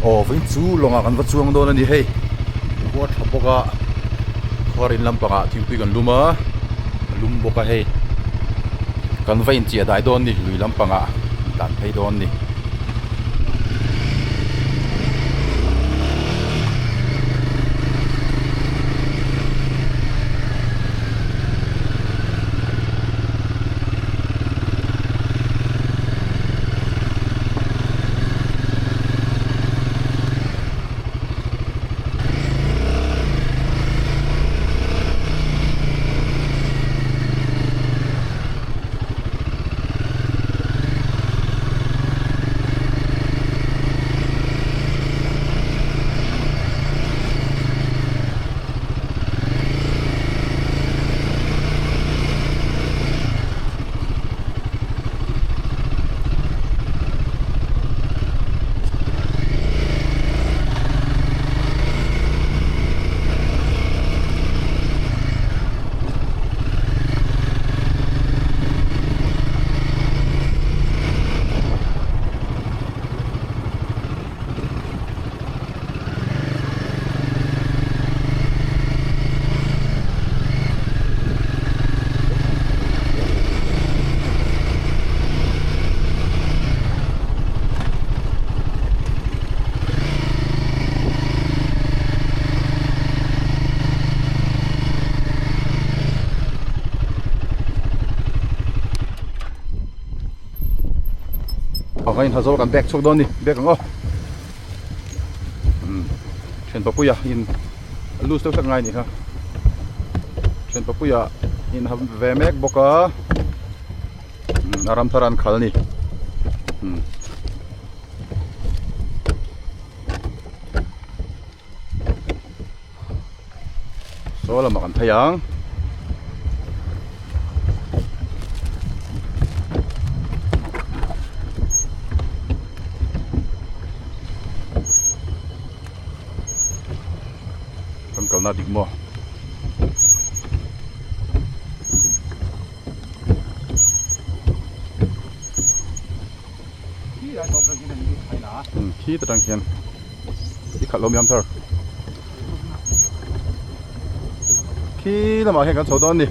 Aw vawiin chu lawngah kan va chuang dawn a ni hei khua tha bawk a khuar in lampangah thingpui kan lum a a lum bawk a hei kan va inchiah dai dawn a ni lui lampangah an tlan phei dawn a ni. Ka in ha zo kan bag chhuak dawn a ni bag ang aw umm thian papuia in a loose deuh hlek ngai a nih kha thian papuia in ha ve mek bawk a umm a ram thar an khal a ni umm. Saw lamah kan phei ang. Kan kalna dik maw? Khi ta tang khian i khalh lo mi am thar khi lamah hian kan chho dawn a ni.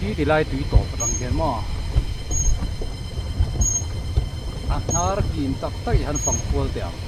Khi ti lai tui tawp atang hian maw a hnar kin tak tak hi han fang kual teh ang.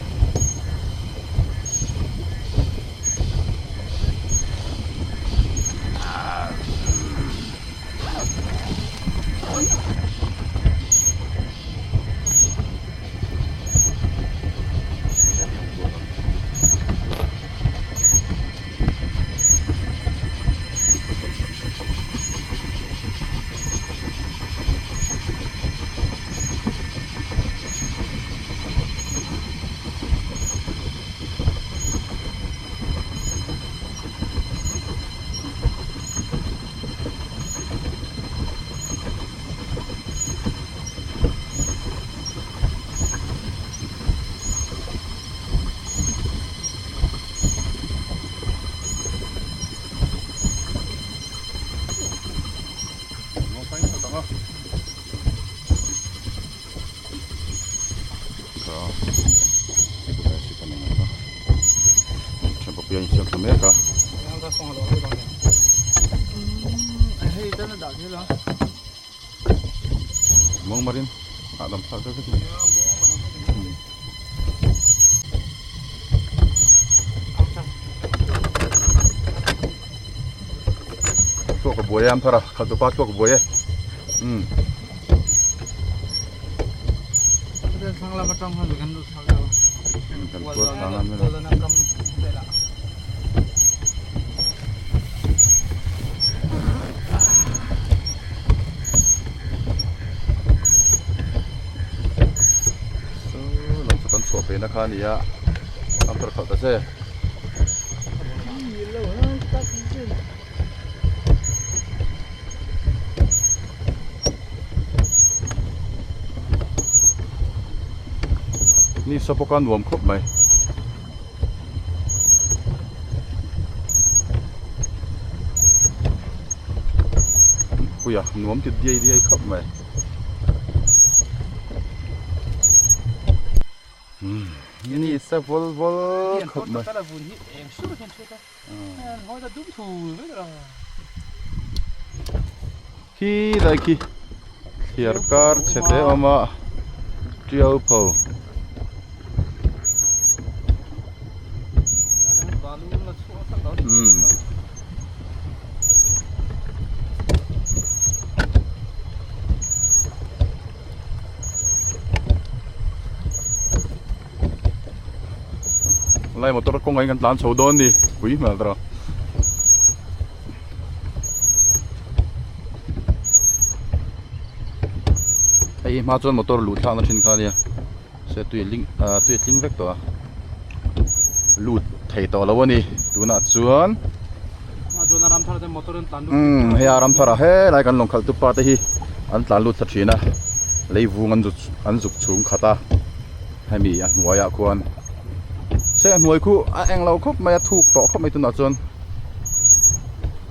Muangmarin hahdam thlak deuh vek a ni. Thluak a buai e am thar a khalh tupa thluak a buai e umm. Saw lam chu kan chhuah phei na kha a ni a am thar khalh ta che. Ni sa bawk a nuam khawp mai. Puia nuam ti diai diai khawp mai. Ni sa vawl vawl khawp mai. Khi lai khi thliar kar chhe te a awm a tiau pho. Lai motor kawng ah hian kan tlan chho dawn a ni pui hmel tawh hei hi hma chuan motor luh thlakna thin kha a nia se tui a ling ah tui a tling vek tawh a lut thei tawh lo a ni tunah chuan umm hei a ram thar ah helai kan lawng khalh tu pa te hi an tlan lut thla thin a leivung an zut an zuk chhung khat a hemi a hnuaiah khuan se a hnuai khu a eng lo khawp mai a thuk tawh khawp mai tunah chuan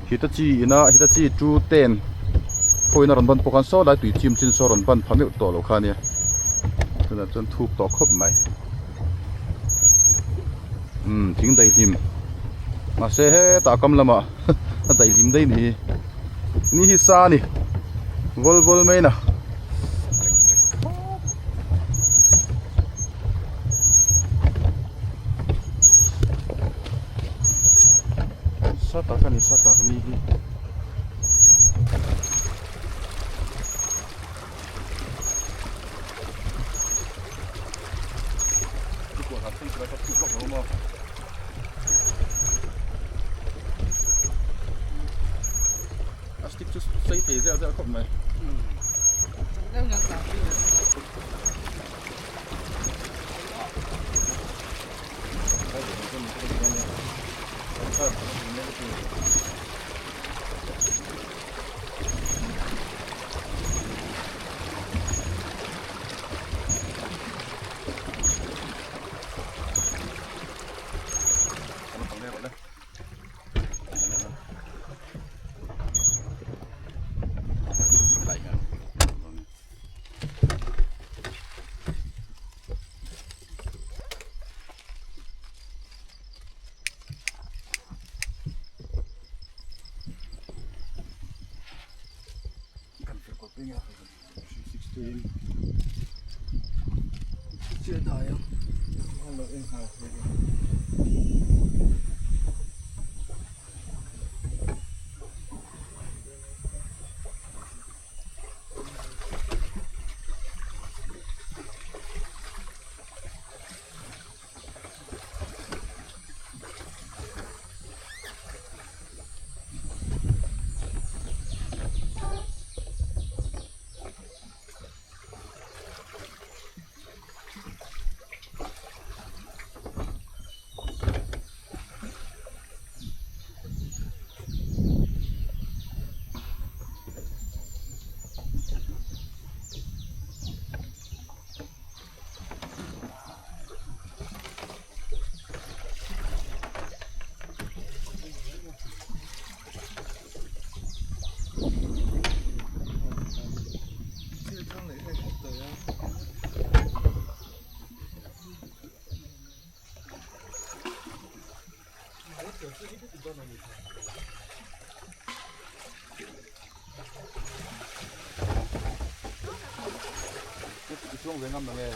hitachi ina hitachi two ten pawhin a rawn ban pawh khan saw lai tui chim chin saw a rawn ban pha meuh tawh lo kha ania tunah chuan thuk tawh khawp mai umm thing daihlim mahse hetah kam lamah a daihlim daih ni hi ni hi sa a ni vawl vawl mai na. Sa tak a ni sa tak mi hi. A stick chu sei thei zeuh zeuh khawp mai. Chuang ve ngam nange.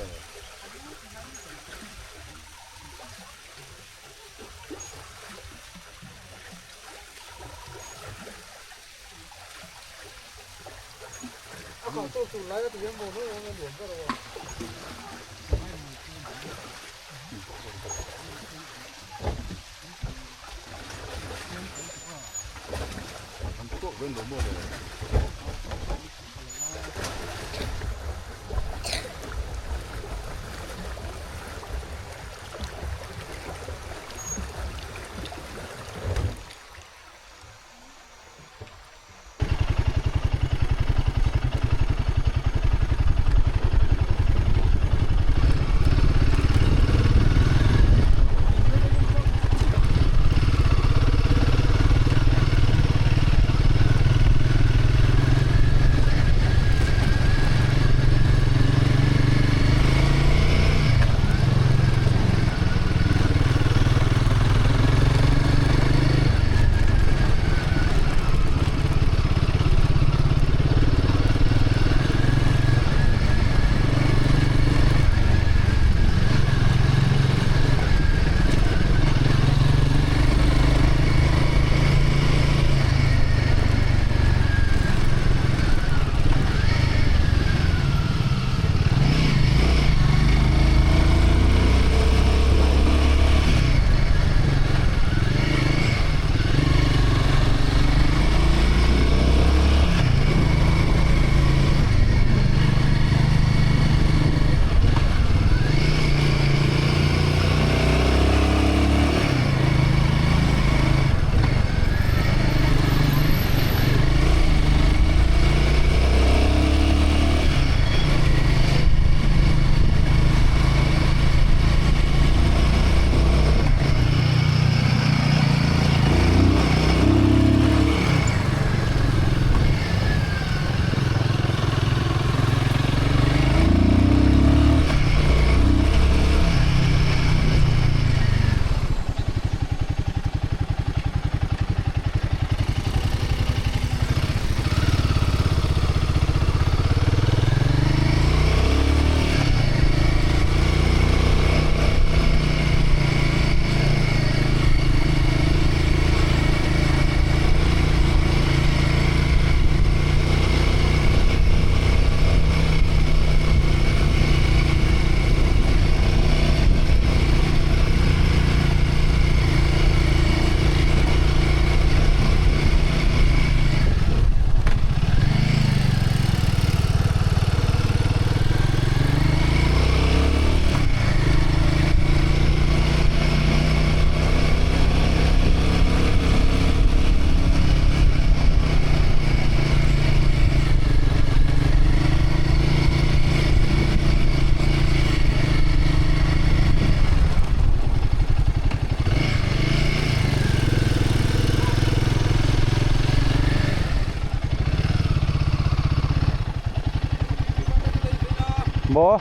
Maw?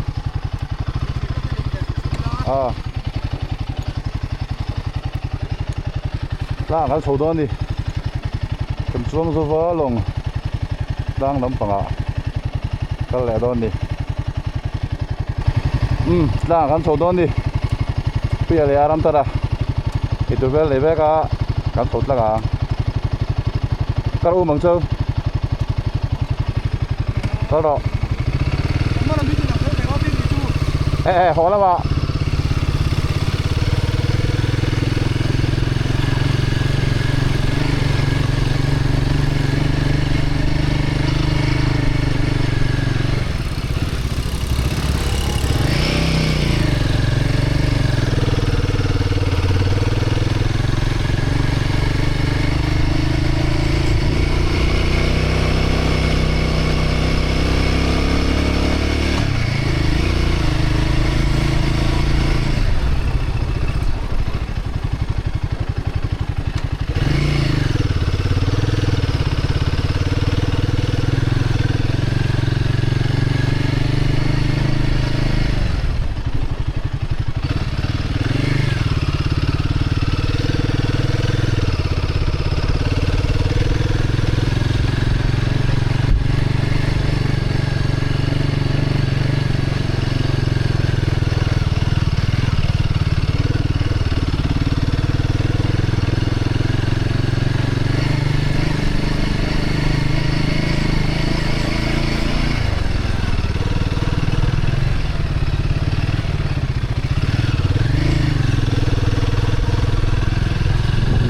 A. Tlang kan chho dawn a ni. Kan chuang zo va lawng tlang lampangah kal leh dawn a ni. Umm tlang kan chho dawn a ni. Puia leh a ram tar a eitur vel nei vek a kan chho tlang ang. Kal um ang chu. Kal rawh. E e haw lamah.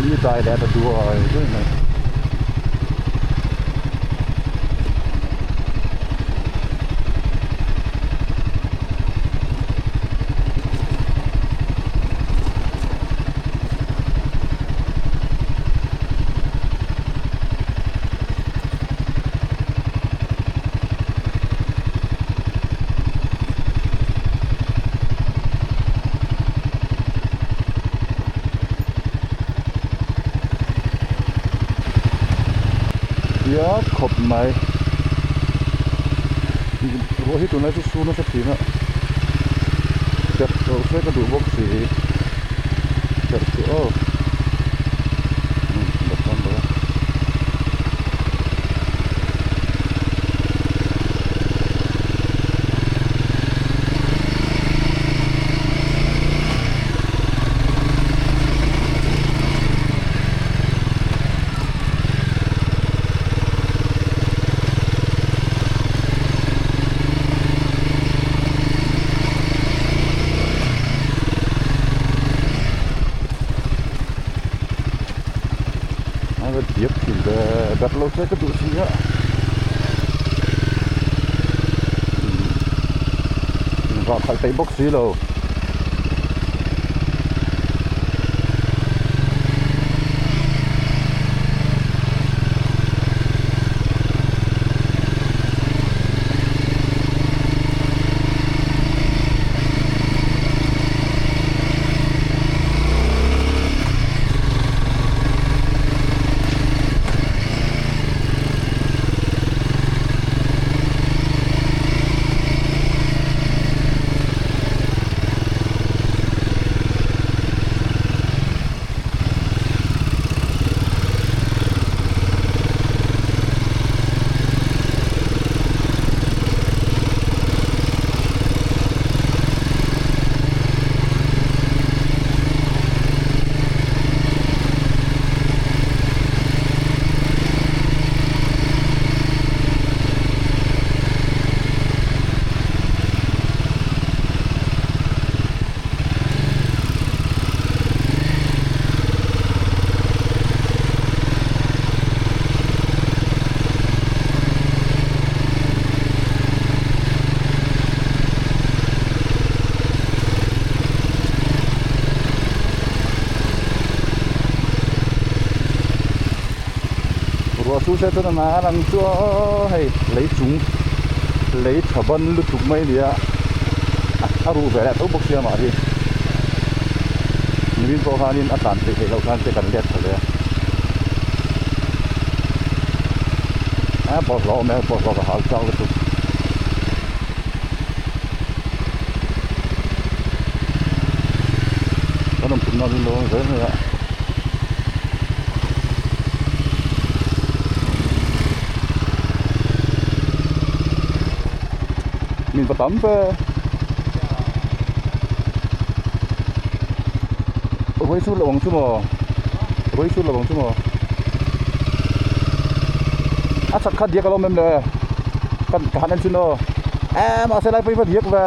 Ni dai leh ta duai duai mai. Diak khawp mai ruah hi tunlai chu sur nasa thin a cherh loh se ka duh bawk si cherh chu aw. A va diak thin ve ber lo se ka duh si a vah khalh peih bawk si lo. Ruah chu se chuan a hna a lang chu aw hei lei chung lei tha ban lutuk mai a ni a a ruh ve leh tho bawk sia mah hi nimin pawh khanin a tlan theih theih loh khan te kan let tha hle a a bawlhhlawh awm e bawlhhlawh ka hal chak lutuk. tumna min lo awm zel mai a. Min va tam ve. Ruai sur lo ang chu maw? Ruai sur lo ang chu maw? A chak kha diak alawm em le? Kan ka han en chin aw. Eee mahse lai pawh hi va diak ve.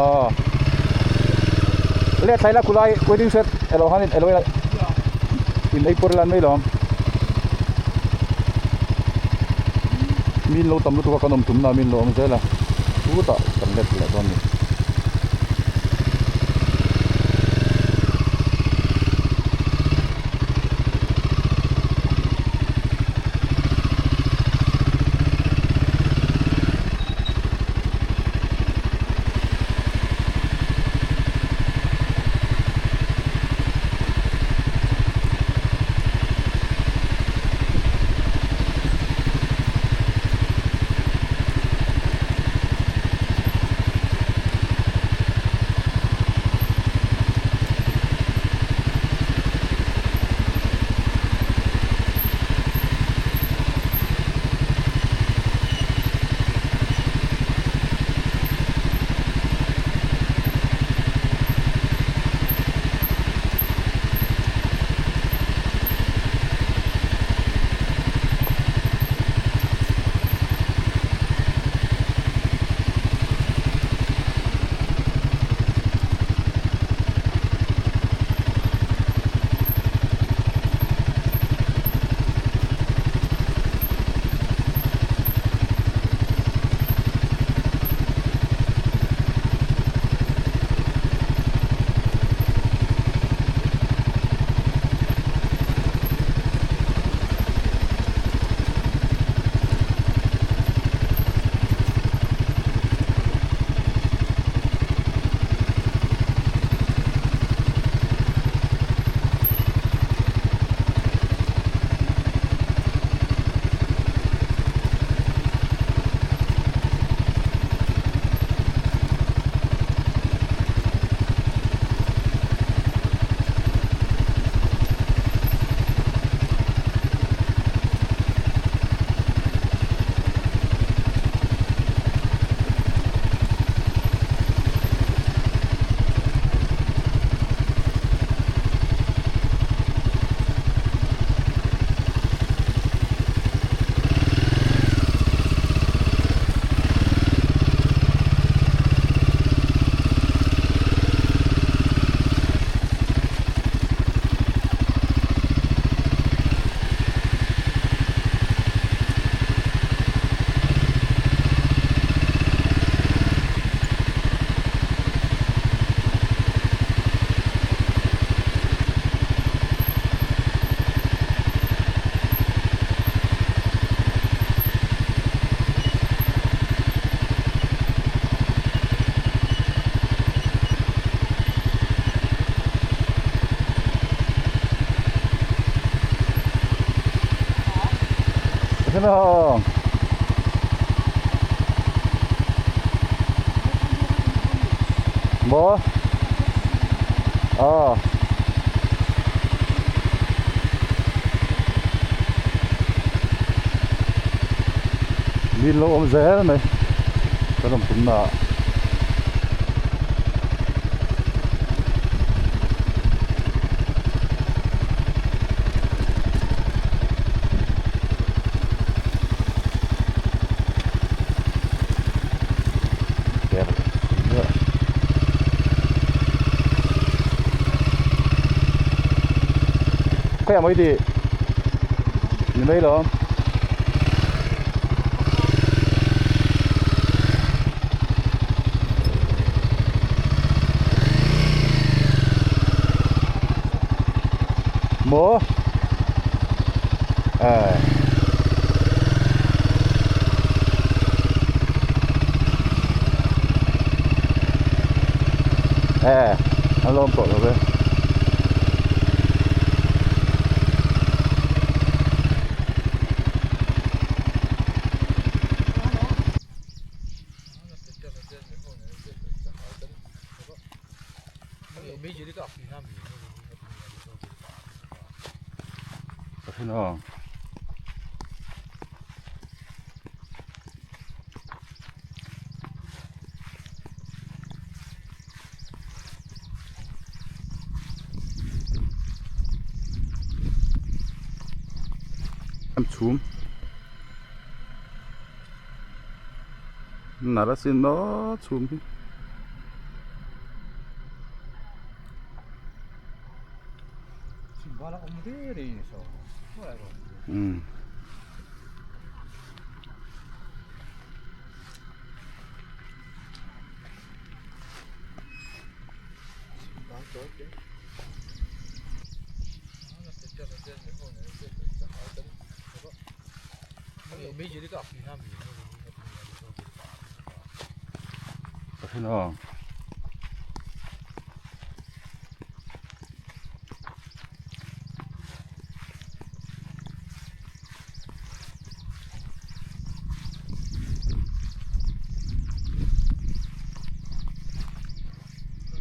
Aw. Le thlai la khulai wedding set elo han in elo in ei pawr lan mai lawm. Min lo tam lutuk a kan awm tumna min lo awm zel a chutah kan let leh dawn a ni. Maw? Aw. Min lo awm zel mai kan awm tumna ah. Khawiah maw i tih? Ni mai lo. Maw? Ờ. Ờ, an lawm tawh lo ve. Aw. Chhum nalh asin aw chhum hi. Umm. Aw.